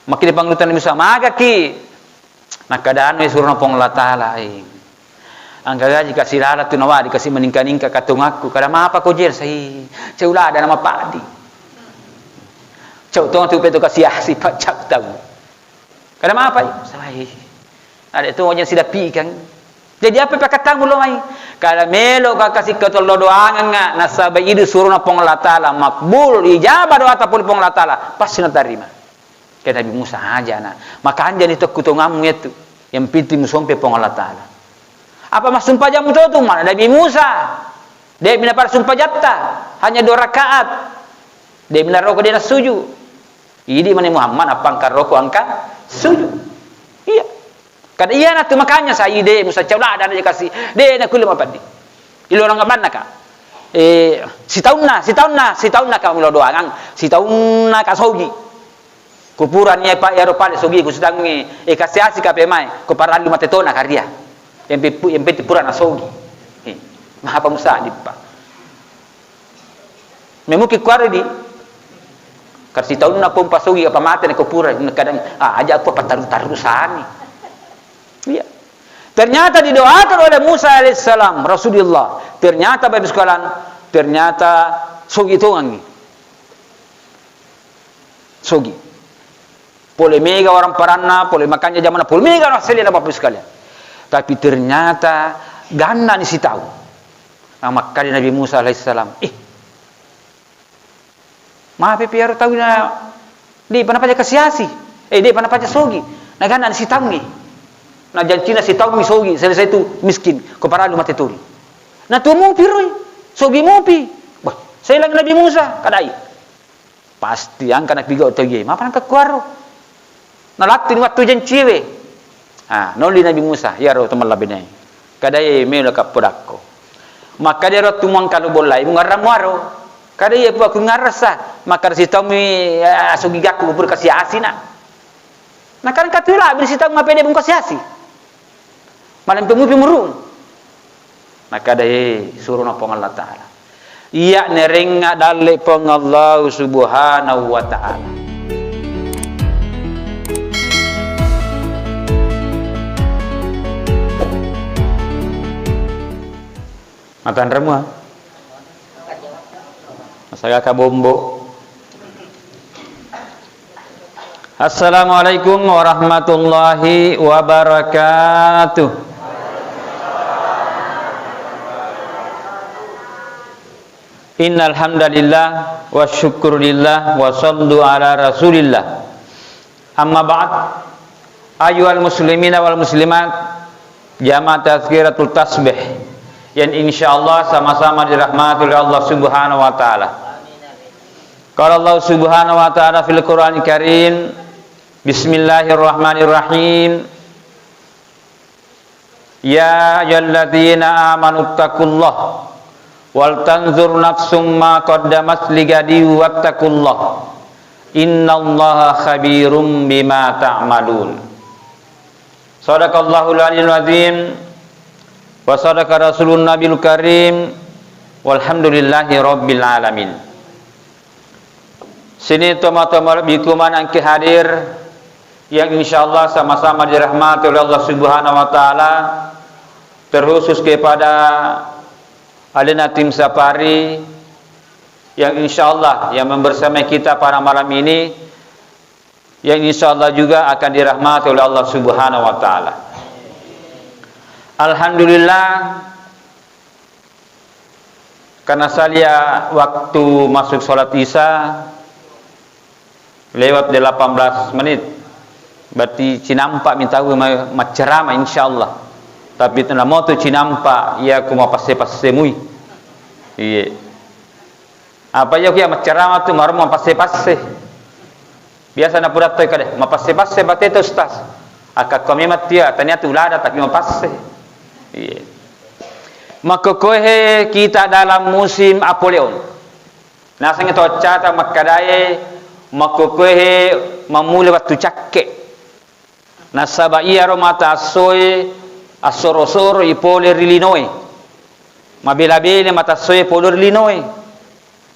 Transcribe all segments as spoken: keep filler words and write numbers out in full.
Makkeda pangulutta Nabi Musa, "Magaki?" Nakkeda, "Anu, surona Puang Allah Taala, eh. Engka gaji kasi laleng tu nawadi kasi meningka-ningka katongakku." "Kada mapa ko jel sai, cau lada nama padi. Cau tong tu peto kasi asi pa cau tau." "Kada mapa, eh. Sai. Ada tu wajan sidapi kan." Jadi apa pakattamu lo mai? Kada melo ka kasi ketollo doangan nga nasaba idu surona Puang Allah Taala makbul, ijabah doa ta pole Puang Allah Taala, pasti natarima. Ke Nabi Musa, "Aja na, makanjani tokku tongammu itu. Yang penting musompe Puang Allah Taala." "Apa massumpajammu to tu?" Mana Nabi Musa. De' mina pada sumpajatta, hanya dua rakaat. De' mina roko de' nassuju. Idi mani Muhammad, apa engka roko engka suju. Iya. Kada iyana tu makanya sai de' Musa cau lada na kasi, de' nakulle mapaddi. Ilo nang banna ka. Eh, sitaunna, sitaunna, sitaunna ka milo doangang, sitaunna ka sogi. Kupurani pa iyaro pale sogi ku sitangngi, eh, kasi-asi ka pemae, ko parallu mate tona karia. Yang pe-, yang penting pura na sogi. Eh, mahapa Musa dippa. Memuki kuaro di, kasi taunna pompa sogi apa mate na ko pura, kadang, ah, aja aku apa taru-taru sani. Iya. Ternyata didoakan oleh Musa alaihissalam, Rasulullah. Ternyata, Bapak Ibu sekalian, ternyata sogi tongangi. Sogi. Pole mega orang paranna, pole makanja jamanna, pole mega orang selena, Bapak Ibu sekalian. Tapi ternyata ganna ni sitau. Nah, makkada Nabi Musa alaihissalam, "Eh, mape piaro tau na, de' pana paja kasiasi, eh, de' pana paja sogi, na ganna ni sitaungi. Na jancina sitaungi sogi, selesai tu miskin, ko parallu mate turi. Na tu mupi roi, sogi mupi." Bah, selang Nabi Musa, kadai. Pasti engka napigau tau iye, mapa nengka kuaro? Nalattuni wettu janciwe. Ah, naolli Nabi Musa, iyaro to mallabbenae. Kadae melo ka podakko. Makkada ero tu muangkalu bollai, mungarra muaro. Kada iye pua ku ngarrasa, makkada sitaumi, eh, asugigakku pura kasi-asina. Nakana katu labi sitaung mapede bung kasi-asi. Malempe mupi murung. Nakkada, "Eh, surona Puang Allah Taala. Iya nerengnga dalle Puang Allah Subhanahu wa Ta'ala." Matanremu, ah? Masaga kabombo. Assalamualaikum warahmatullahi wabarakatuh. Innal hamdalillah wa syukrulillah wa sallu ala Rasulillah. Amma ba'd, ayyuhal muslimina wal muslimat, jamaah tazkiratul tasbih yang insyaallah sama-sama dirahmati oleh Allah Subhanahu wa Ta'ala. Qala Allah Subhanahu wa Ta'ala fil Qur'anil Karim, Bismillahirrahmanirrahim. Ya ayyuhalladzina amanu taqullaha wal tanzur nafsum ma qaddamat ligadin wattaqullah. Innallaha khabirum bima ta'malun. Sadaqallahul aliyyul azim wa sadaqa rasulun nabiyul karim walhamdulillahi rabbil alamin. Sini tomatoa malebbiku manengki hadir yang insyaallah sama-sama dirahmati oleh Allah Subhanahu wa Ta'ala, terkhusus kepada alena tim safari yang insyaallah yang membersamai kita pada malam ini, yang insyaallah juga akan dirahmati oleh Allah Subhanahu wa Ta'ala. Alhamdulillah, karena saya waktu masuk sholat Isya lewat delapan belas menit, berarti cinampa mi tau ma-, maccerama insyaallah. Tapi tu namo tu cinampa iya ku mapasse-passe mui. Iye. Apa iya ku iya maccerama tu maromma passe-passe. Biasa napudattoi kade, mapasse-passe bateta ustaz. Akkakko memang tia, tania tu lada tapi mapasse. Iya. Makkokkoe kita dalam musim Apoleon. Nasengnge to accata makkadae makkokkoe mammula wettu cakke. Nasaba iyaro mata assoe assoro-soroi pole ri linoe. Mabela-bela mata assoe pole ri linoe.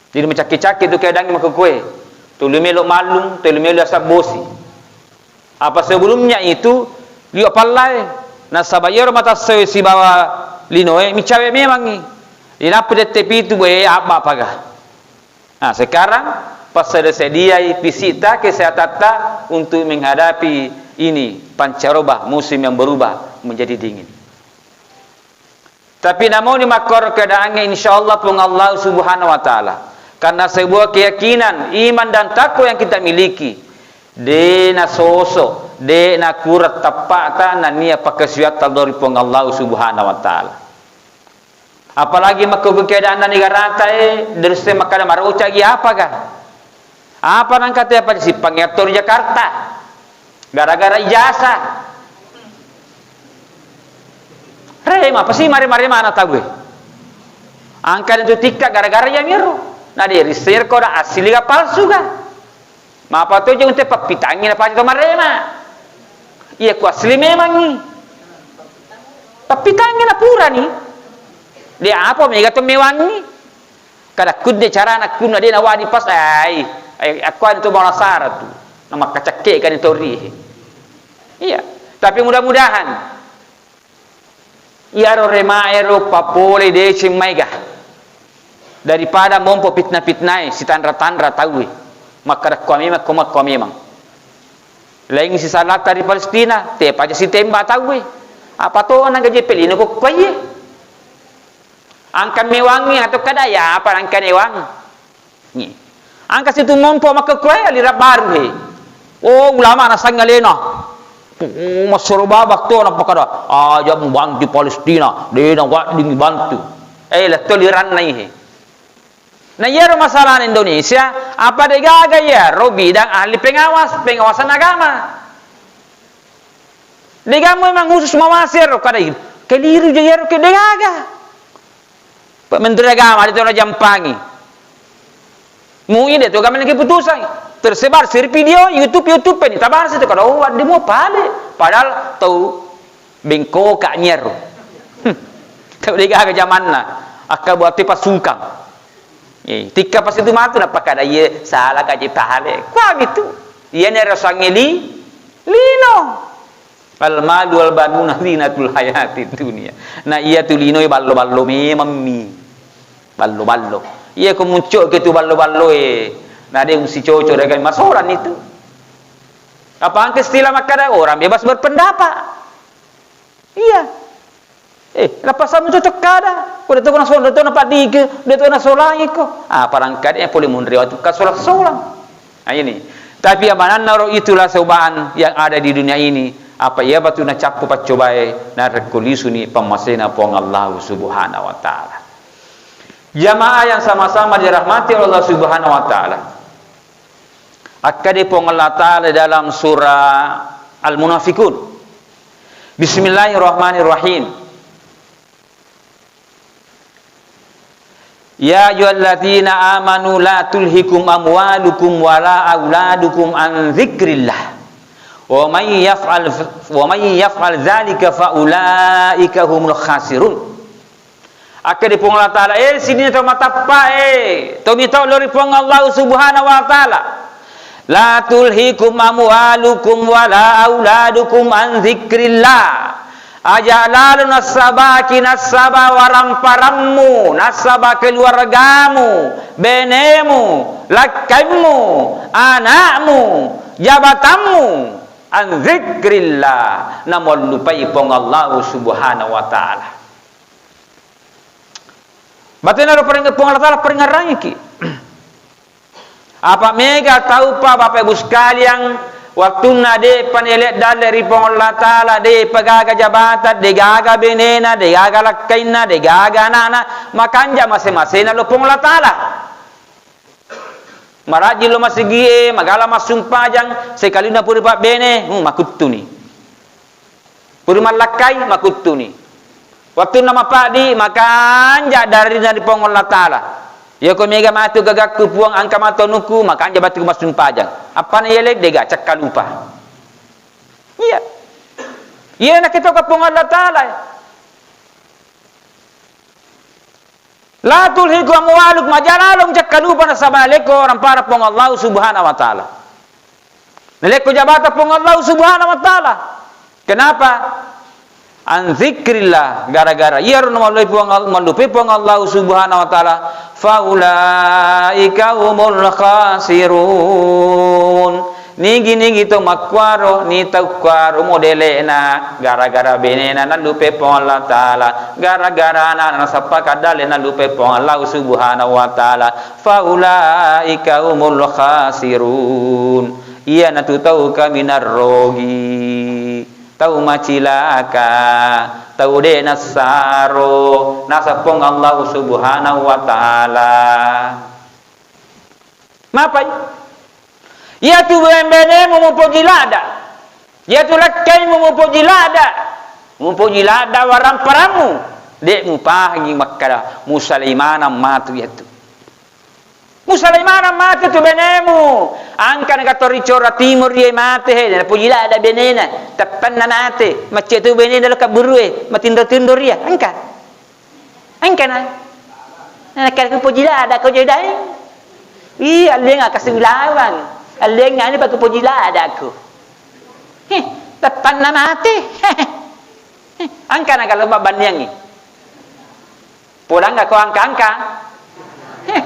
Jadi macakke-cakke tu keadaan makkokkoe. Tuli melo mallung, tuli melo asabbosi. Apa sebelumnya itu, liwa pallae. Nasaba iyaro matassawe sibawa linoe micawe memangngi. Inappa tette pitu boe abba paga. Nah, sekarang passedia-sediai fisikta, kesehatatta untuk menghadapi ini pancaroba musim yang berubah menjadi dingin. Tapi namoni makkoro keadaangnge, insya Allah Puang Allah Subhanahu wa Ta'ala. Karena sebuah keyakinan, iman dan takwa yang kita miliki, de nasoso, de nakurang teppa'ta nania pakkasiwiatta dari Puang Allah Subhanahu wa Ta'ala. Apalagi makkukku keadaan negarata e, de naisseng makkeda marocagi apaga. Apa nangka te apa sippangnge attori Jakarta. Gara-gara ijazah. Rema, pasti mare-mare mana tau e. Angka itu tikka gara-gara yang miru. Nah, de risseng ko da asli ga palsu ga. Mapa to jong te pappitangngi na paja to marema. Iya ku asli memangngi. Pappitangngi na purani. De apa mega to mewangngi. Kada kudde carana kunna de nawadi pas, ai, ai, akkuan tu bawang sara tu. Namakkacakke kan tori. Iya. Tapi mudah-mudahan iyaro remaero papole deceng maega daripada mompo fitnah-fitnae, sitanra-tanra tauwe. Makkada kua memang, ko makkua memang. Laing sisalatta ri Palestina, tepaja sitemba tauwe. Apa to nangka jeppelino ko kuaie. Angka mewangngi atau kada ya apa nangka newang. Ni. Angka situ mompo makkekkuae aliran baru he. Oh, ulama nasang alena. Oh, massoro babak to nappakada. Aja mubantu Palestina, de nawadding bantu. Eh, letto liranna he. Nah, iyaro masalahna Indonesia, apa degaga iyaro bidang ahli pengawas, pengawasan agama. Degaga memang khusus mawasi ero kada keliru ja iyaro ke degaga. Pak Menteri Agama, de to najampangi. Mui de to gameng keputusan. Tersebar siri video, YouTube, YouTube ni. Tabar situ kada, oh, wadde mo pale. Padahal tau bengkoka nyero. Hmm. Tau degaga jamanna. Akka buat pasukan. Eh, tikka pas itu matu nappakada iye salah kaji pahale. Kua gitu. Iya ne rasangi li, lino. Al malu wal banuna zinatul hayatid dunya. Na iya tu lino ballo-ballo memang mi. Ballo-ballo. Iya ko muncul ke tu ballo-ballo e. Na de usicoco dagang masoran itu. Apa angke istilah makkada orang bebas berpendapat. Iya. Eh, lappasammu tu tekkada. Ko de to nasolang, de to napaddike, de to nasolangi ko. Ah, parangkade pole munri watu kasolang-solang. Nah, ini. Tapi amananna ro itulah cobaan yang ada di dunia ini. Apa iya batu nacappu paccobae, narekko lisuni pammasena Puang Allah Subhanahu wa Ta'ala. Jamaah yang sama-sama dirahmati Allah Subhanahu wa Ta'ala. Akkade Puang Allah Ta'ala dalam surah Al-Munafiqun. Bismillahirrahmanirrahim. Ya ayyuhalladzina amanu la tulhikum amwalukum wala auladukum an dzikrillah. Wa may yaf'al, wa may yaf'al dzalika fa ulaika humul khasirun. Akkede Puang Allah Ta'ala, eh, sininna tau matappa, eh, tau mitau lao ri Puang Allah Subhanahu wa Ta'ala. La tulhikum amwalukum wala auladukum an dzikrillah. Aja lalo nassabaki, nassaba waramparammu, nassaba keluargamu, benemu, lakkaimmu, anakmu, jabatammu, an dzikrillah, namuallupai Puang Allah Subhanahu wa Ta'ala. Batena ro pareng-, Puang Allah Ta'ala parengngerangiki. Apa mega taupa, Bapak Ibu sekalian, wattunna de'pa nele' dalle' ri Puang Allah Ta'ala, de'pa gaga jabatan, de'gaga benena, de'gaga lakkainna, de'gaga ana'na, makanja mase-masena lo Puang Allah Ta'ala. Marajing lo masigi'e, magala massumpajang, sekalina pura pabbene, hmm, makuttuni. Pura mallakkai, makuttuni. Wattunna mappaddi, makanja darina ri Puang Allah Ta'ala. Yako mega matu gagakku Puang, engka matu anukku, makanja batu massumpajang. Appana yele, de'ga, cakkalupa. Iya. Iya naketoka Puang Allah Ta'ala. La tulhikum amwalukum, aja lalo cakkalupa nasaba naleko orang para Puang Allah Subhanahu wa Ta'ala. Nalekko jabata Puang Allah Subhanahu wa Ta'ala. Kenapa? An zikrillah, gara-gara iyaro namallupai Puang All-, mallupai Puang Allah Subhanahu wa Ta'ala, faulaika humul khasirun. Nigi-nigi to makkuaro, ni tau kuaro modele'na, gara-gara benena nallupai Puang Allah Ta'ala, gara-gara ana'na nasappa kaddale nallupai Puang Allah Subhanahu wa Ta'ala, faulaika humul khasirun. Iyanatu tau kaminang rogi, tau macilaka, tau de' nassaro naseng Puang Allah Subhanahu wa Ta'ala. Mapai? Iyatu bembenemu mupoji ladda. Iyatu lakkaimu mupoji ladda. Mupoji ladda waramparammu. De' mupahangi makkada, musalaimanang matu iyatu. Musalaimanang matu tu benemu. Angka naga to ri Cora Timur ri mate, he, napoji ladda benena. Teppanna mate. Macce tu benena lo kabburue, matinro-tinro ria. Angka. Engkana. Nah, nakkeda ku poji ladda ko jai daeng. Ih, alliang aka siulawang. Alliang anu pa ku poji ladda ko. Heh, teppanna mate. Heh, angkana kalau mabbandingangi. Podang ko angka-angka. Heh,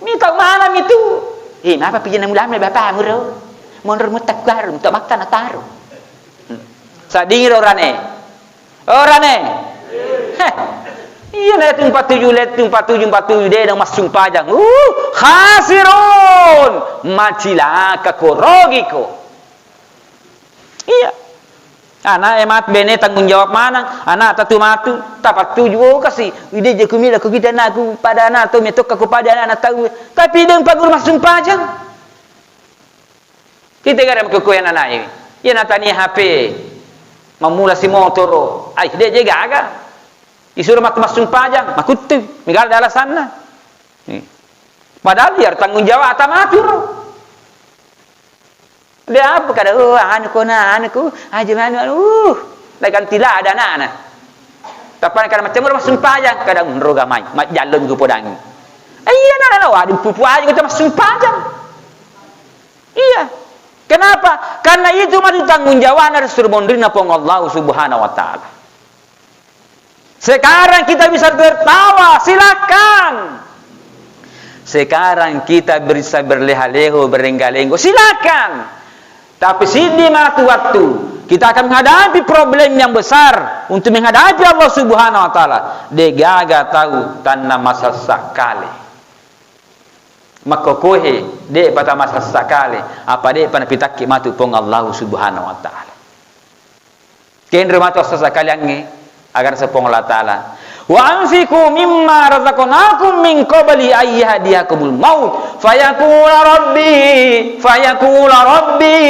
mi tau mana mi tu? Eh, mapa pijana mulame bapamu ro? Monro mutakkaru, untuk makkana taro. Hmm. Sadingi ro rane. Orane. Heh. Iya, na tu empat tujuh, le tu empat tujuh, empat tujuh, de' na massumpajang. Uh, khasirun. Macilaka ko, rogi ko. Iya. Ana' e mat-, bene tanggung jawab manang. Ana'ta tu matu. Tapattuju, oh, kasi. Ide je kumila ko kita anakku pada anak tu, metokka ko pada anak tau. Tapi de' paguru massumpajang. Kita gara makkukue ananae. Iya natania H P. Mammula si motoro. Ai, de' je gaga. Isuro matu massumpajang, makuttu. Mega ada alasanna. Hmm. Padahal iya tanggung jawab ata maturo. De' apa kada, oh, anu ko na, anu ko, aja manu, anu, uh, la ganti ladda ana'na. Tappa kada macam massumpajang, kada unroga mai, majjallo mi podangi. Iya, na, na, na, waduh, pupu aja kita massumpajang. Iya. Kenapa? Karena itu matu tanggung jawabna ri suri monrinna Puang Allah Subhanahu wa Ta'ala. Sekarang kita bisa tertawa, silakan. Sekarang kita bisa berleha-leho, berlengga-lenggo, silakan. Tapi siddi matu waktu kita akan menghadapi problem yang besar untuk menghadapi Allah Subhanahu wa Ta'ala. De' gaga tau tanna masassa kale. Makkokohe, de'pa tamasassa kale, apa de'pa napitakki matu Puang Allahu Subhanahu wa Ta'ala. Kenro matu assassa kaleangnge, aga naseng Puang Allah Ta'ala, "Wa anfiqu mimma razaqnakum min qabli an ya'tiyakumul maut, fayaqula rabbi, fayaqula rabbi,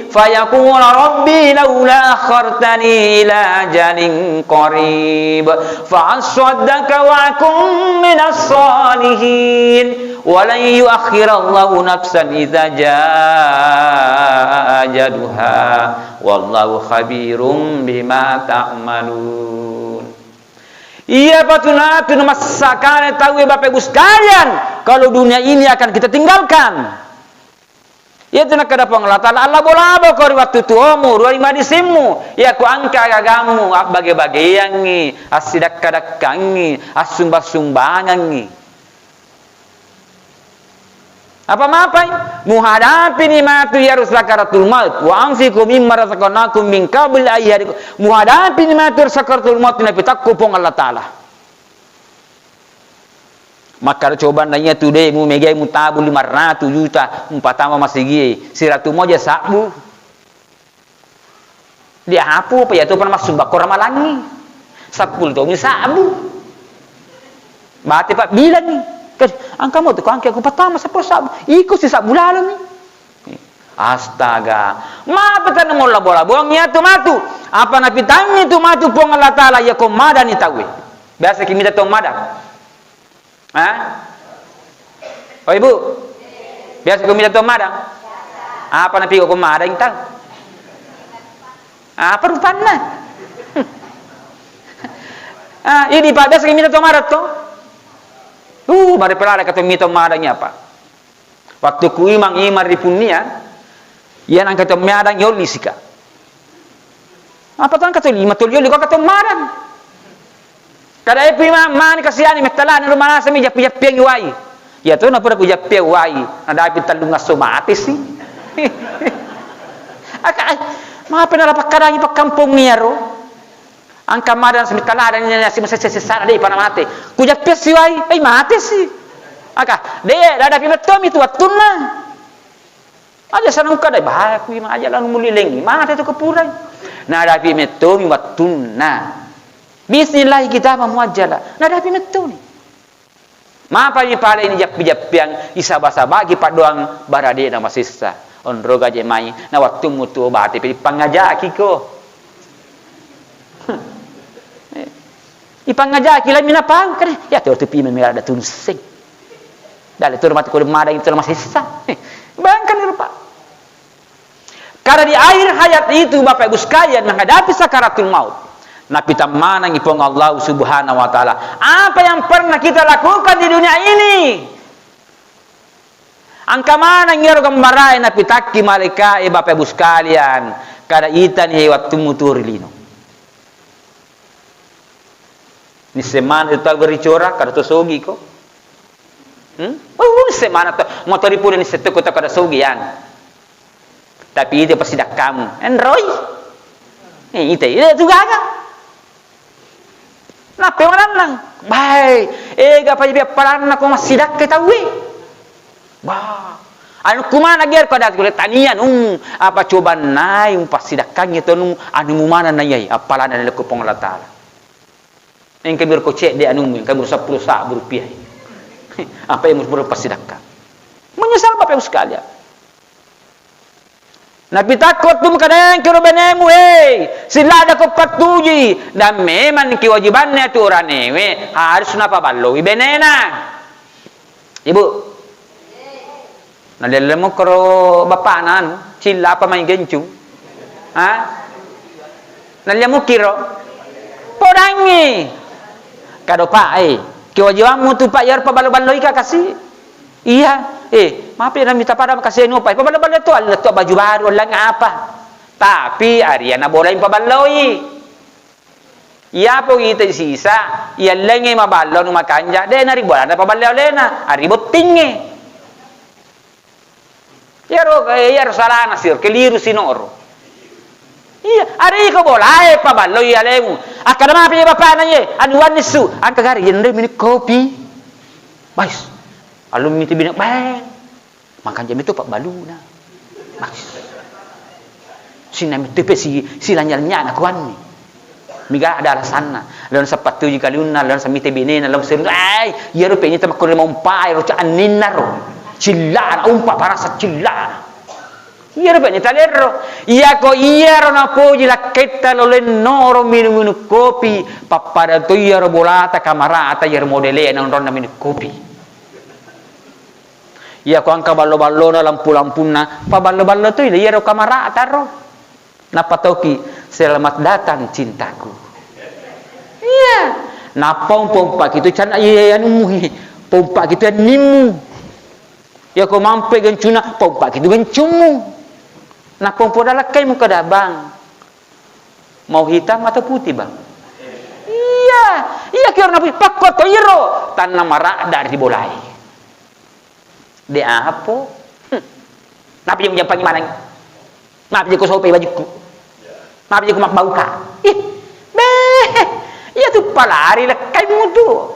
fayaqula rabbi laula akhartani ila ajalin qarib." Fa assaddaqa wa akun minas shalihin, wa lan yuakhirallahu nafsan idza jaa ajaluha, wallahu khabirum bima ta'malun. Iya patunatu na massakale tauwe, Bapak Ibu sekalian, kalau dunia ini akan kita tinggalkan. Iyatu nakkeda Puang Allah Ta'ala, allabo-labo ko ri wettu tuomu, ri wari madisimmu, iyako engka agagammu, abbage-bageangngi, assidakka-dakkangngi, assumbang-sumbangangngi. Apa mapai? Muhadapini matu iyaro sakaratul maut. Wa anfiqu mimma razaqnakum min qabli an ya'tiyakum. Muhadapini matu sakaratul maut, napitakku Puang Allah Ta'ala. Makkaro cobanna iyatu de' mumegai mutabu lima ratu juta, mupatama masigie, siratu moja sabbu. Diapu apa iyatu pana massumbakko ramalangngi. Seppulo taung sabbu. Bate pabbilangngi. Kan, engka mo tu ko engka ku patama seppulo sabbu. Iko si sabbu lalomi. Astaga. Mapa tanna molla bola buang iyatu matu. Apa napitangngi tu matu Puang Allah Ta'ala, iyako madani tauwe. Biasa ki mita tau mada. Ha? Oh, Ibu? Biasa ko mita tau mada? Apa napiko ko mada intang? Apa rupanna? Ah, ini Pak, biasa ki mita tau mada to? Uh, mari pelada kata mita tau mada nyapa. Waktu ku imang-imang ri Punnia, Iya nangka to miadang yolli sika. Apa tangka to lima to yolli ko ka to madang. Kada epi ma-, mani kasiani mettalani rumah nasa mi jappi-jappiang wai. Iya to na pura ku jappiang wai. Nadapi tellung esso mate si. Aka, eh, mape nala pakkadangi pakkampong iyaro. Angka madang semittala dan ini nasi mesesse sessana dei pana mate. Ku jappiang si wai, eh mate si. Aka, de, nadapi mettomi tu wattunna. Aja sanung kada bahaya kui ma aja lalu muli lengi. Mate tu kepurai. Nadapi mettomi wattunna. Bismillah kita mamuajjala. Nadapi mettomi. Mapani pale ini jappi-jappiang isaba-sabaki paddoang barade na masessa. Onroga je mai na wattummu tuo bate pe dipangajaki ko. Eh, ipangajaki lami napau kan ya tu tu pime mira da tunseng. Dale tu mate ko madang itu masessa. Eh, bayangkan ni rupa. Karena di akhir hayat itu, Bapak Ibu sekalian, menghadapi sakaratul maut, napitammanangi Puang Allah Subhanahu wa Ta'ala. Apa yang pernah kita lakukan di dunia ini? Angka maneng iyaro gambarae napitakki malaikae, Bapak Ibu sekalian, kada itani wattummu tuo ri lino. Nisseng maneng tu tau ricora, kada to sogi ko. Hmm? Oh, nisseng maneng to. Motori pura nisseng to ko tau kada sogi, yang. Tapi itu pasidakkamu. Enroi. Eh, itu, itu tu gaga. Nappa manennang. Bae, ega pa jadi appalanna ko massidakka tauwe. Bah. Anu kumana ger ko ada kulit tania nu apa coba nai umpassidakkangi to nu anu mumana nayai appalana lekko Puang Allah Ta'ala. Engka mir ko cedde anu, engka mir seppulo sabbu rupiah. Apa yang merupakan pasidakka? Menyesal Bapak Ibu sekalian. Napitakko tu makadengki ro benemu, hei, sillada ko pattuji, dan memang kewajibannya tu oranewe harus napaballoi benena. Ibu, nalellemu kero bapana anu, cilla apa mai gencung? Ha? Nalellemu kiro? Podangi. Kado Pak, eh, kewajibanmu tu Pak, yar paballo-balloi ka kasi. Iya, eh, maaf ya, mita pada makasih anu Pak, paballo-ballo tu, Allah tu baju baru, Allah apa? Tapi ariana bola yang paballoi. Iyapo ita sisa, iyallengnge maballo anu makanja, de naribolana paballe alena, ari bottingnge. Iyaro, eh, iyaro salana siro, keliru sinoro. Iya, ari iko bolae paballoi alemu. Akkada mapi bapana ye, anu wannissu, angka gari yenre minum kopi. Bais. Alummi tu bina, bae. Makanja mitu pabbaluna. Sinnamitupe si, silanya-lanyana kuanni. Miga ada alasanna. Lawan sapattuji kaliunna, lawan samite binena, lawan seru-, ai, iyaro penita makkoro maumpa, ero ca anninna ro. Cillana, umpa parasa cillana. Iyaro penita lerro. Iyako iyaro napoji lakketta lolennoro minung-minung kopi, pappada to iyaro bolata kamarata iyaro modele na onronna minung kopi. Iya ko engka ballo-ballona, lampu-lampunna, paballo-ballo toi iyaro kamarata ro. Nappa toki, "Selamat datang cintaku." Iya. Nappa umpaki tu canna iya anummu. Umpaki tu annimmu. Iya ko mampe gencuna, umpaki tu gencummu. Nappa umpoda lakkaimu kada, "Bang, mau hitam atau putih, Bang?" Iya, iya kiro napi pakko to iro tanna maradda ri bolai. De apo? Hmm. Napa je kujampangi maneng? Napa je kusopai bajukku? Napa je kumabbauka? Ih, beh, iya tu palari lekkai mudu.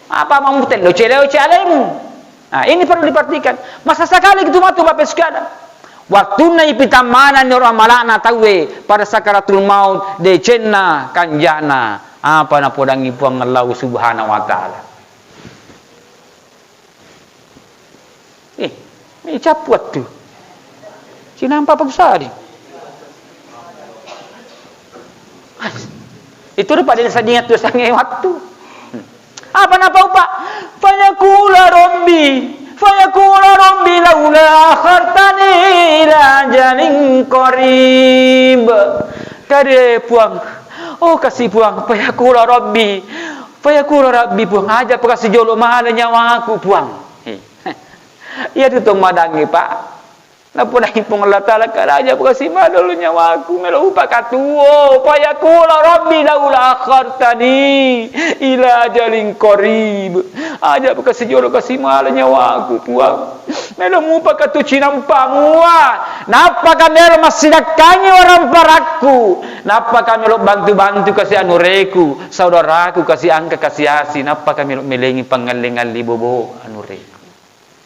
Apa mau mutello cele-cele alemu? Nah, ini perlu diperhatikan. Masa sekali gitu matu Bapak sekalian. Waktunna ipitammana niro amalana tauwe pada sakaratul maut decenna kanjana apa napodangi Puang Allah Subhanahu wa Ta'ala. Eh, ini cappuat tu. Cinampa apa usadi? Itu rupa dia sadingat tu sange waktu. Apa napau, Pak? Fayaqula rabbi, fayaqula rabbi laula akhartani ila ajalin qarib. Kade Puang, oh kasi Puang, fayaqula rabbi, fayaqula rabbi Puang, aja pakasi jolo mala nyawaku Puang. Iya tu to madangi, Pak. Napodangi Puang Allah Ta'ala, "Karaja kasi malolo nyawaku, melo upakatuo, fayaqula rabbi laula akhartani ila ajalin qarib." Aja kasi jolo kasi malo nyawaku, Puang. Melo mupakatu cinampa mua. Nappaka melo massidakkangi orang parakku. Nappaka melo bantu-bantu kasi anureku, saudaraku kasi angka kasi asi. Nappaka melo melengi pangalli-ngalli bobo anureku.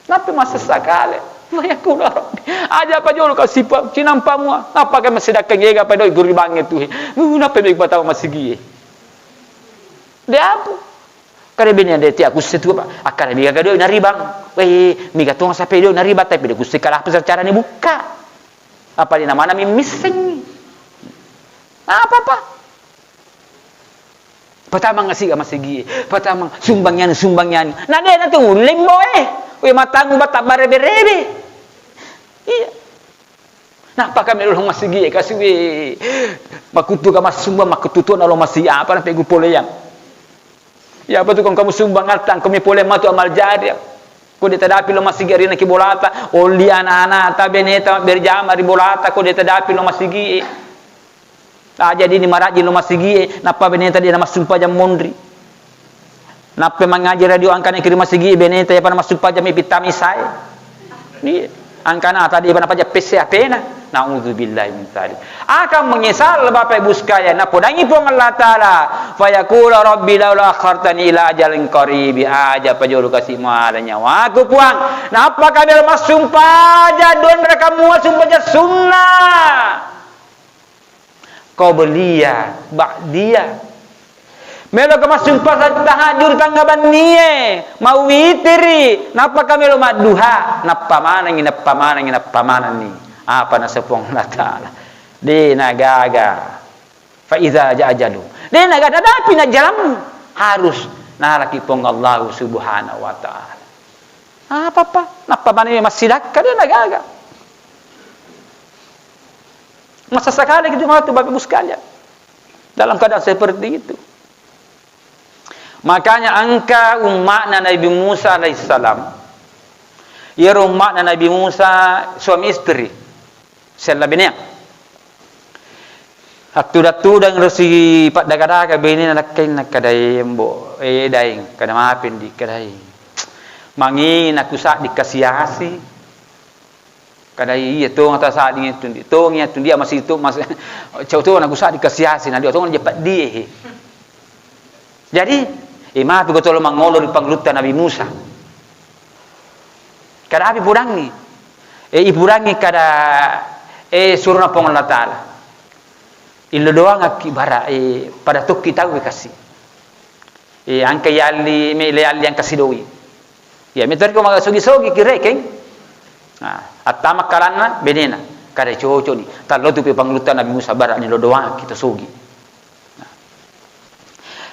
Nappa masessa kale. Fayaqulu rabbi. Aja apa jolo kasi pa-, cinampa mua. Nappaka massidakkangi ega pa doi guribangnge tu he. Uh, nappa melo patama masigie. De apa? Kada bene de ti aku setu apa? Akkada mega doi naribang. Weh, mega tong sape doi naribang tapi de kusse kala apa carane bukka. Apa di namana mi missengi. Apa-apa? Patamang asiga masigie, patamang sumbangyani, sumbangyani. Na de na tu ulle mboe. We matangu bata barebe-rebe. Iya. Nappaka melo masigie kasi we. Makuttu ka massumbang, makuttu to na lo masi apa na pegu poleang. Ya apa tu kong kamu sumbang artang, kami pole matu amal jari. Ko de tadapi lo masigie rinaki bolata, olli ana-anata, beneta berjama ri bolata, ko de tadapi lo masigie. Aja dini maraji lo masigie, nappa beneta de namassumpajang monri. Nappa mangaji radio angkana kiri masigie, beneta ya pada massumpajang mi pittami sae. Iya. Angkana tadi pada paja pesse apena. Naudzubillahi min dzalik. Akan menyesal Bapak Ibu sekalian. Napodangi Puang Allah Ta'ala. Fayaqulu rabbi laula akhartani ila ajalin qaribi. Aja pajolo kasi mala nyawaku Puang. Nappa kabel massumpajang dua rakaat mua sumpajang sunnah. Qabliyah, ba'diyah. Meloka massumpajang tahajud tengnga bennie, mawwitiri, nappaka melo madduha, nappa manengi, nappa manengi, nappa manenni. Apa naseng Puang Allah Ta'ala? De nagaga. Fa iza jaa ajalu. De nagaga, nadapi najalammu. Harus nalaki Puang Allah Subhanahu wa Ta'ala. Apa-apa? Nappa manenni massidakka, de nagaga. Masa sekali gitu matu, Bapak Ibu sekalian. Dalam keadaan seperti itu. Makanya engka umma'na Nabi Musa alaihissalam. Iyaro umma'na Nabi Musa suami istri. Sella benea. Attudang-tudang ro si paddaga-daga benena nakkainna kada embo, eh, daeng, kada mapendi, kada, eh. Mangina kusaddi kasi-asi. Kada iya tong ata sadding itu ndi. Tong iya tu dia masih itu mas-, cau tong naku saddi kasi-asi na dia tong jepat die he. Jadi, eh, mapi ko tolo mangolo ri panglutta Nabi Musa. Kada api pudangi. Eh, ipudangi kada, eh, suruna Puang Allah Ta'ala. Illo doang akki bara, eh, pada tokki tau kasi. Eh, angka yalli, me le yalli angka sidoi. Iya, metori ko maga sogi-sogi kirekeng. Nah, attama kalanna benena. Kada cocok ni. Tallo tu pe panglutta Nabi Musa bara ni lo doang kita sogi. Nah.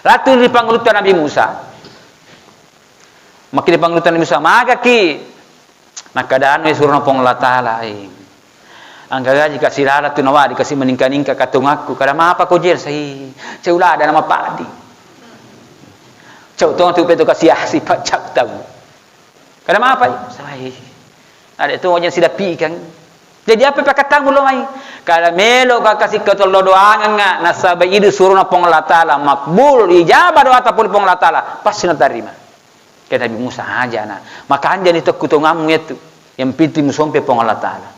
Latu ri panglutta Nabi Musa. Makkeda panglutta Nabi Musa, "Magaki?" Nakkadano surona Puang Allah Ta'ala, eh. Angka gaji kasi laleng tu nawadi kasi meningka-ningka katongakku. Kada mapa ko jer sai. Ceu lada nama padi. Ceu tong tu peto kasi asi pacau tau. Kada mapa, eh. Sai. Ada tu wajan sidapi kan. Jadi apa pakattamu lo mai? Kada melo ka kasi katollo doangan nga nasaba idu surona Puang Allah Ta'ala makbul ijabah doa tapole Puang Allah Ta'ala pasti natarima. Ke Nabi Musa aja na. Maka anjani tokku tongammu yattu. Yang penting musompe Puang Allah Ta'ala.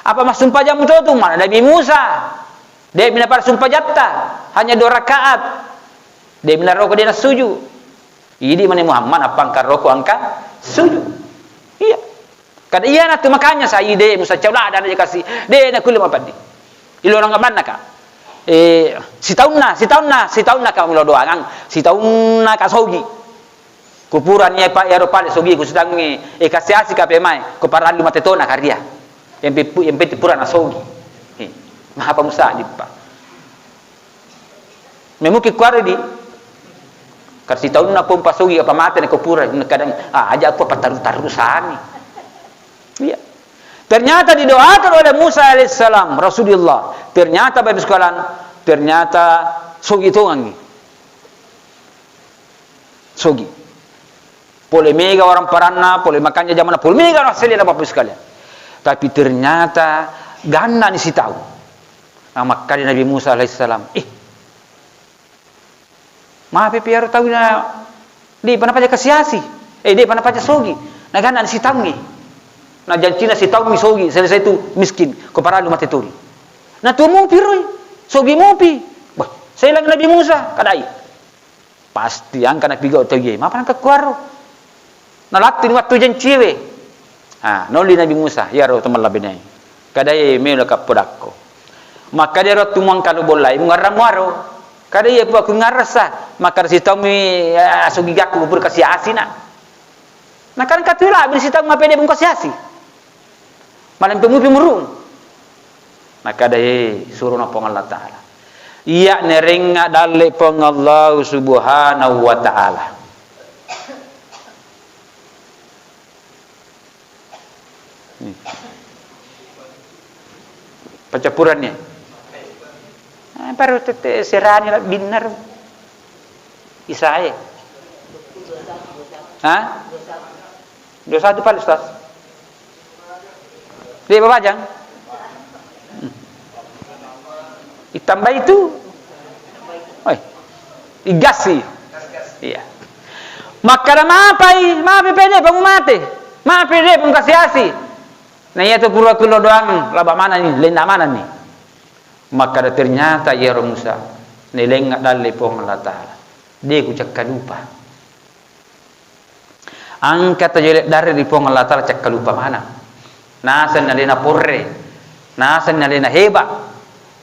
Apa massumpajang muto tu mana Nabi Musa? De mina pada sumpajatta. Hanya dua rakaat. De mina roko de nasuju. Idi mani Muhammad apa angka roko angka suju. Iya. Kada iya na tu makanya sai de Musa cau lada na kasi. De na kulle mapaddi. Ilorang abanna ka. Eh, sitaunna, sitaunna, sitaunna ka milo doangan. Sitaunna ka sogi. Kupuranni, eh, Pak, iyaro pale sogi ku sitangngi, eh, kasi-asi ka pemae, ku parallu mate tona karia. Yang pe-, yang penting pura nasogi. Eh, mahapa musa dippa. Memuki kuare di, kasi taunna pompa sogi apa mate ne kupura, kadang, ah, aja aku apa taru-taru sani. Iya. Ternyata didoakan oleh Musa alaihissalam, Rasulullah. Ternyata Bapak Ibu sekalian, ternyata sogi tongangi. Sogi. Pole mega orang paranna, pole makanja jamanna, pole mega orang selera Bapak Ibu sekalian. Tapi ternyata gannani sitaung. Nah, makkeda Nabi Musa alaihissalam, "Eh, mape pi iyaro tau na de'pa napaja kasi-asi, eh, de'pa napaja sogi, na gannani sitaungngi. Na jancina sitaungmi sogi, selesai tu miskin, ko parellu mate tuli. Na tuo mupi roi, sogi mupi." Wah, selang Nabi Musa, kadai. Pasti engka napigau tauwe, mapa nengka kuaro? Nalattuni wettu janciwe. Ah, naolli Nabi Musa, iyaro to mallabbeneai. Kadae melo kappodakko. Makkeda iyaro tu muangkalu bollai, mungarra muaro. Kada iya, Puang, ku ngarrasa. Makkeda sitaungmi, ah, asogigakku pura kasi-asina. Nakana engka tu labi sitaung mapede bung kasi-asi. Malempe mupi murung. Nakada, eh, surona Puang Allah Ta'ala. Iya nerengnga dalle Puang Allah Subhanahu wa Ta'ala. Hmm. Paccappuranni. Eh, baru tette serani la binner. Isae. Hah? Dua satu pale, Ustaz. Dia babajang. Hmm. Ditambah itu. Oi. Igasi. Iya. Makkada mapai, mapai pede pemumate. Mapai pede pemukasiasi. Nah, iya tu pura kulo doang, laba mana ni, lenda mana ni. Makkada ternyata iyaro Musa, nelengnga dalle Puang Allah Ta'ala. De ku cakkalupa. Engka to jele' dare ri Puang Allah Ta'ala cakkalupa maneng. Nasenni alena porre, nasenni alena heba,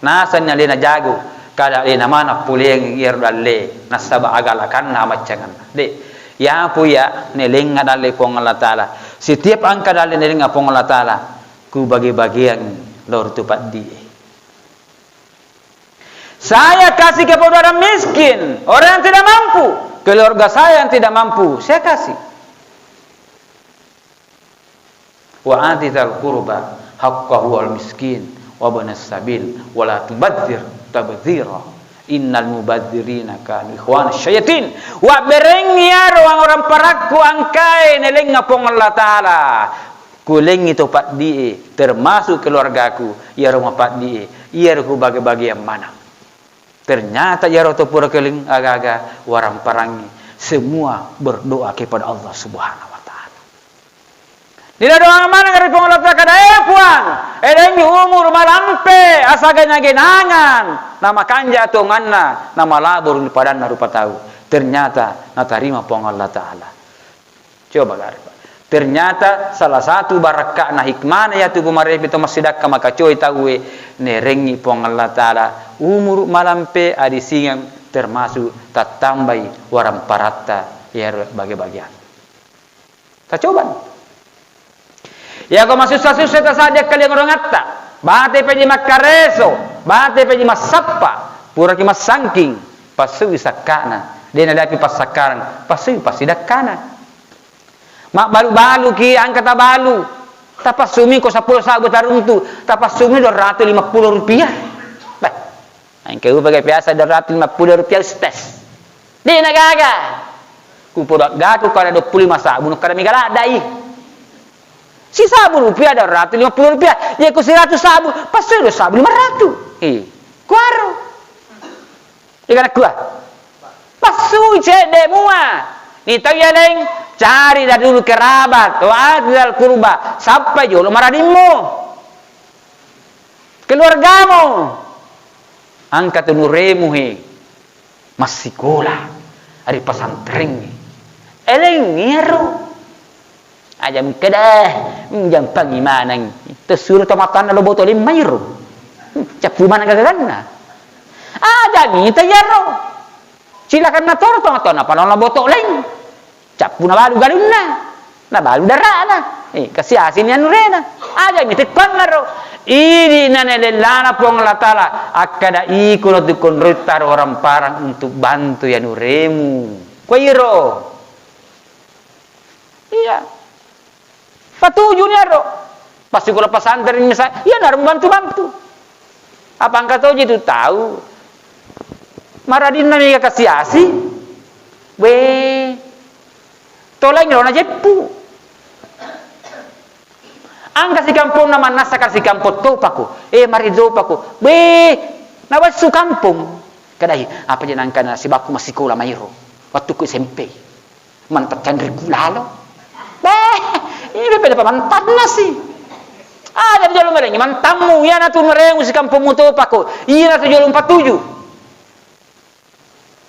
nasenni alena jago, kada alena maneng poleang iyaro dalle, nasaba agalakanna amaccanganna. De, yapo iya nelengnga dalle Puang Allah Ta'ala. Setiap engka dalle nelengnga Puang Allah Ta'ala, ku bage-bageang lao ri tu paddi e. Saya kasih kepada orang miskin, orang yang tidak mampu, keluarga saya yang tidak mampu, saya kasih. Wa ati dzal qurba haqqahu wal miskin wa ibnas sabil wa la tubadzir tabdzira. Innal mubadzirina kanu ikhwana syayatin. Wabberengngi iyaro orang-orang parakku engkae nelengnga Puang Allah Ta'ala. Kulengngi to paddi'e, termasuk keluargaku, iyaro mapaddi'e, iyaro ku bage-bageang maneng. Ternyata iyaro to pura keleng aga-aga waramparangngi, semua berdoa kepada Allah Subhanahu wa Ta'ala. Nila doa maneng ri Puang Allah Ta'ala, kada, "Eh, Puang, elengngi umur malampe, asaga nagenangan, namakanja tonganna, namalaboro ri padanna rupa tau." Ternyata natarima Puang Allah Ta'ala. Coba gare, Pak. Ternyata salah satu barakka'na hikmana iyatu pumarepi to massidakka makacoi tauwe, nerengngi Puang Allah Ta'ala umuru malampe adisingeng termasuk tattambai waramparatta iyaro bage-bageang. Tacobani. Iyako masussa-sussa tasaddi akkaliang orongatta, bate peji makkareso, bate peji massappa, puraki massangking, passui sakka'na, de nadapi passakkarang, passui passidakkana. Mabbalu-baluki, engka tabalu. Tapassumi ko seppulo sabbu taruntu, tapassumi dua ratus lima puluh rupiah. Beh, engka upa ga biasa dua ratus lima puluh rupiah, Ustaz. De nagaga. Ku podo gaku kada dua puluh lima sabbu, kada mega ladai. Si sabbu rupiah dua ratus lima puluh rupiah. Ye ko seratus sabbu, passui dua sabbu lima ratus. Eh, kuaro. Iya kana kua. Passui cedde mua. Ni tau yaleng, cari dah dulu kerabat, wa ati dzal qurba, sappai jolo maradimmu. Keluargamu. Engka tu nuremu he. Massikola. Ri pesantren. Eleng iyaro. Aja mengkeda, menjampangi maneng. Tessuro tomatoanna lo botoleng mairo. Cappu maneng gagaganna. Aja mita iyaro. Cilakanna toro tomatoanna panola botoleng. Cappu nabalu galunna. Nabalu darana. Eh, kasi-asini anurena. Aja mita kuannaro. Idi nanelellana Puang Allah Ta'ala. Akkada iko no tu konroitta ro orang parang untuk bantu ya nuremu. Kuairo. Iya. Patujuni aro. Pas sikola pesantren misal, iya naro bantu-bantu. Apa engka toji tu tau. Maradinna mega kasi-asi. We. Toleng lo na jeppu. Angka sikamponna mannassa ka sikampong topako. Eh, mari topako. Beh, nawessu kampong. Kadai, apa je nangka na sibakku massikola mairo. Wattukku S M P. Mantap canrikku lalo. Beh, ini bebe apa mantanna sih. Ah, jadi jolo merengi mantammu, iya natu meremu sikampongmu topako. Iya natu jolo empat tujuh.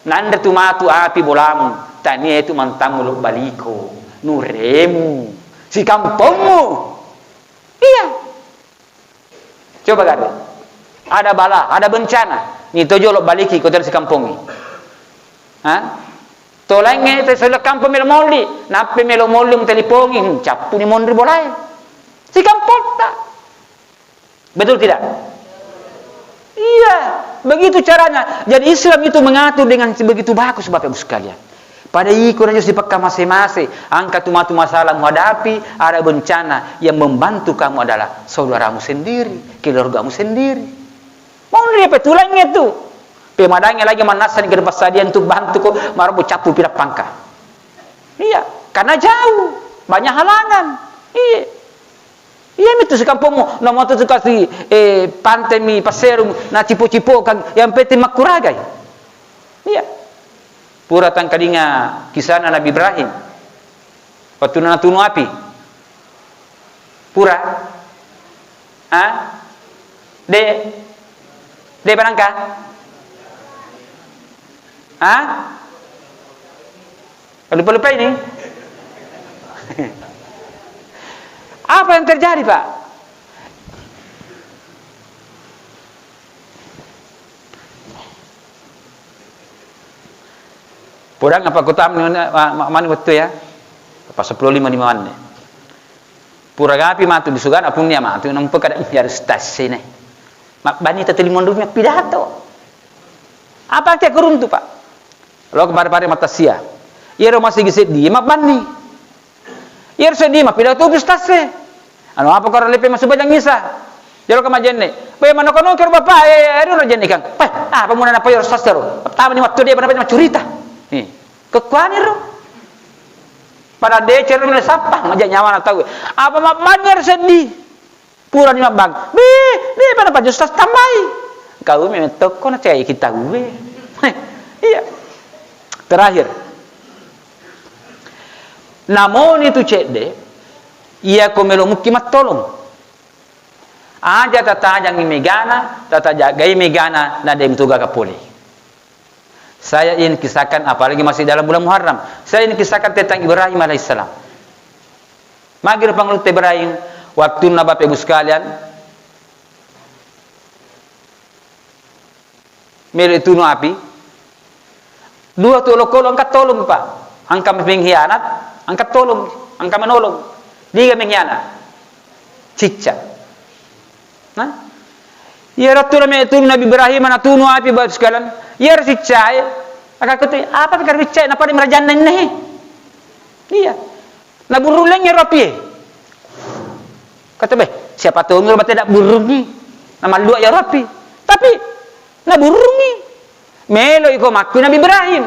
Nanre tu matu api bolamu, tania itu mantammu lo baliko, nuremu, sikampongmu. Iya. Coba gare. Ada bala, ada bencana. Ni tojo lo baliki ko tena sikampongi. Ha? Tolengnge te sele kampong melo molli, nappe melo molli mutelipongi, hmm, cappu ni monri bolae. Sikampongta. Betul tidak? Iya, begitu caranya. Jadi Islam itu mengatur dengan begitu bagus, Bapak Ibu sekalian. Pada iko najo sipakka mase-mase, angka tu matu masalah muhadapi, ada bencana yang membantu kamu adalah saudaramu sendiri, keluargamu sendiri. Mau dia petulannya tu. Pemadangnya lagi manasan ke depan sadian tu bantu ko, marobo cappu pira pangka. Iya, karena jauh, banyak halangan. Iya. Iya mitu sikampongmu, nomor tu kasi, eh, pante mi passerung, na cipo-cipo kan, yang penting makkuragai. Iya. Pura tangkalinga kisahna Nabi Ibrahim. Waktu natunu api. Pura? Ha? De? De panangka? Ha? Lupa-lupa ini? Apa yang terjadi, Pak? Podang apa kota mani, ma-, ma-, mani waktu ya? Pas sepuluh lima lima mani. Pura gapi matu di sugana pun dia matu, nampa kada harus tas sini. Mabbani tadi lima ribu pidato. Apa ke kuruntu, Pak? Lo kemarin-kemarin mata sia. Iya ro masih seddi, mabbani. Iyaro seddi mappidato tu ustaz e. Anu apa koro leppe masubajang isa? Jolo ka majenne. Bae manoko-noko ro bapak e, ero ro jenne kang. Peh, apa muna napa iyaro ustaz ro? Pertama ni waktu dia pernah macurita. Nih, kekuani ro. Pada deceng ro sappa, maja nyawana tau. Apa mabbani ero seddi? Purani mabbang. Beh, beh, pada paju ustaz tambai. Kau memang toko na cai kita gue. Iya. Terakhir. Namoni tu cedde, iya ko melo mukki mattolong. Aja tatajangi megana, tatajagai megana, na de mutu gaga pole. Saya ingin kisahkan, apalagi masih dalam bulan Muharram, saya ingin kisahkan tentang Ibrahim alaihissalam. Magi ro pangulutta Ibrahim, waktunna Bapak Ibu sekalian, melo tunu api, dua tu olokolo angka tolong, Pak. Angka mengkhianat, angka tolong, angka menolong. Diga mengkhianat? Cicca. Nah, iyaro tu name tunu Nabi Ibrahim na tunu api, Bapak sekalian. Iyaro ciccae, aka kutu, apa pikir ciccae? Napada merajanna innehe. Iya. Naburrung lengngi ro api e. Kata, "Beh, siapa tahu miro bate dak burrungi." Namallua iyaro api. Tapi naburrungi. Melo iko makkui Nabi Ibrahim.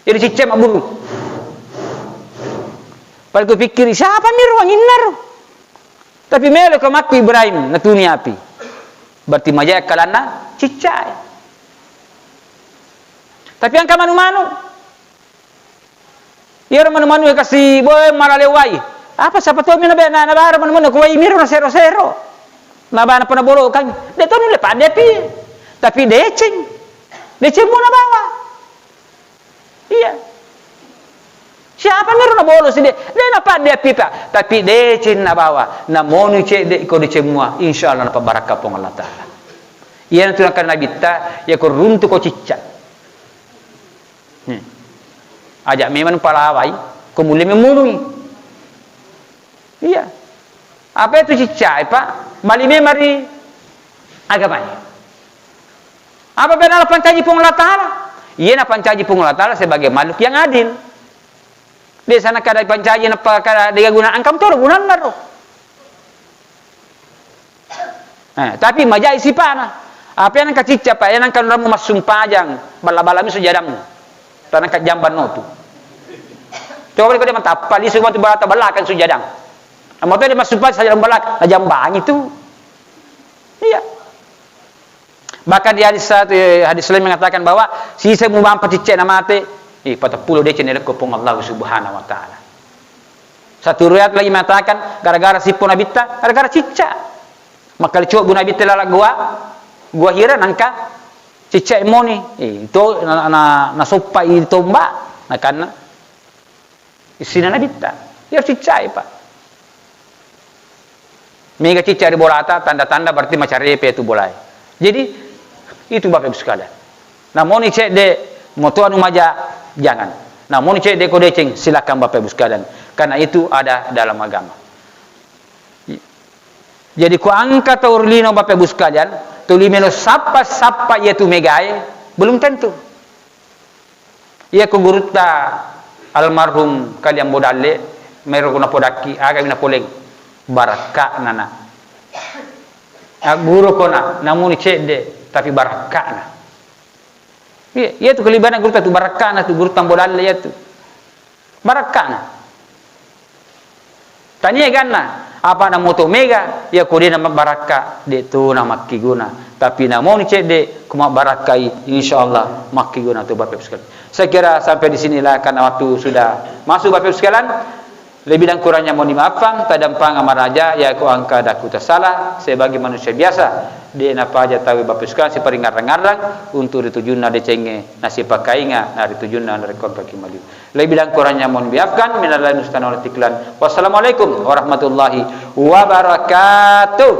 Jadi cicca mabburung. Pada kupikkiri, siapa miro anginna ro? Tapi melo iko makkui Ibrahim, natuni api. Berarti maja kalanna cicca e. Tapi angka manu-manu. Iyaro manu-manu e kasi, boe, malalewai. Apa siapa tahu mina bena, na bara manu-manu ko wai miro na sero-sero. Na bana pona bolokang. De tonu le pade api. Tapi deceng. Deceng muna bawa. Iya. Siapa miro na bolo side? De na pade api, Pak. Tapi deceng na bawa. Na moni cedde ko deceng mua. Insya Allah na pabarakka Puang Allah Taala. Iya na tunakkan Nabi ta, ya ko runtu ko cicca. Hmm. Aja memang palawai, ko mulle memmunui. Iya. Apa itu ciccae, Pak? Bali memang ri agamai. Apa beda napancaji Puang Allah Taala? Iya napancaji Puang Allah Taala sebagai makhluk yang adil. Desa nakada pancaji napa kada dega guna angkam toro gunanna ro. Eh, tapi majai sipana. Apa yang kacicca, Pak, yang kan ramu massumpajang, balla-balla mi sujadang. Tanang kajamban notu. Coba kau dia mantap, lisu matu bata balakan sujadang. Amma to de' massupai saja balak, najambangi tu. Iya. Bahkan di hadis satu, eh, hadis lain mengatakan bahwa sisa mubampa cicca na mate, eh, patappulo deceng narekko Puang Allah Subhanahu wa Ta'ala. Satu riwayat lagi mengatakan, gara-gara sippo Nabitta, gara-gara cicca. Makkali cobbu Nabitta laleng gua, gua Hira nangka cicca moni. Eh, to na, na, nasoppai tomba, nakanna. Issina Nabitta. Iya ciccai, Pak. Mega cicca ri bolata, tanda-tanda berarti macarepe tu bolae. Jadi, itu Bapak Ibu sekalian. Namoni cedde, moto anu maja, jangan. Namoni cedde ko deceng, silakan Bapak Ibu sekalian. Karena itu ada dalam agama. Jadi, ko engka tau ri lino Bapak Ibu sekalian, tuli melo sappa-sappa iya tu megae, belum tentu. Iya ko gurutta almarhum Kali Ambo Dalle, maero ko napodakki, aga mi napoleng? Barakka'na na. Agguru ko na, namuni cedde, tapi barakka'na. Iya, iya tu kelebihanna gurutta tu, barakka'na tu, gurutta Ambo Dalle iya tu. Barakka'na. Tania ganna, apa na moto mega, iya ko de' na mabbarakka, de' to na makkiguna. Tapi namoni cedde, ko mabbarakkai, insya Allah makkiguna tu Bapak Ibu sekalian. Saya kira sampai di sinilah karena waktu sudah masuk Bapak Ibu sekalian. Lebih dan kurangnya mohon dimaafkan, tadampang amaraja, iya ko engka daku tasala, sebagai manusia biasa, de' napaja tau Bapak Ibu sekalian, siparingngarang-ngarang, untuk ritujunna decengnge, nasipakainga, na ritujunna narekko engka ki maliu. Lebih dan kurangnya mohon dimaafkan. Minal aidin wal faizin. Wassalamualaikum warahmatullahi wabarakatuh.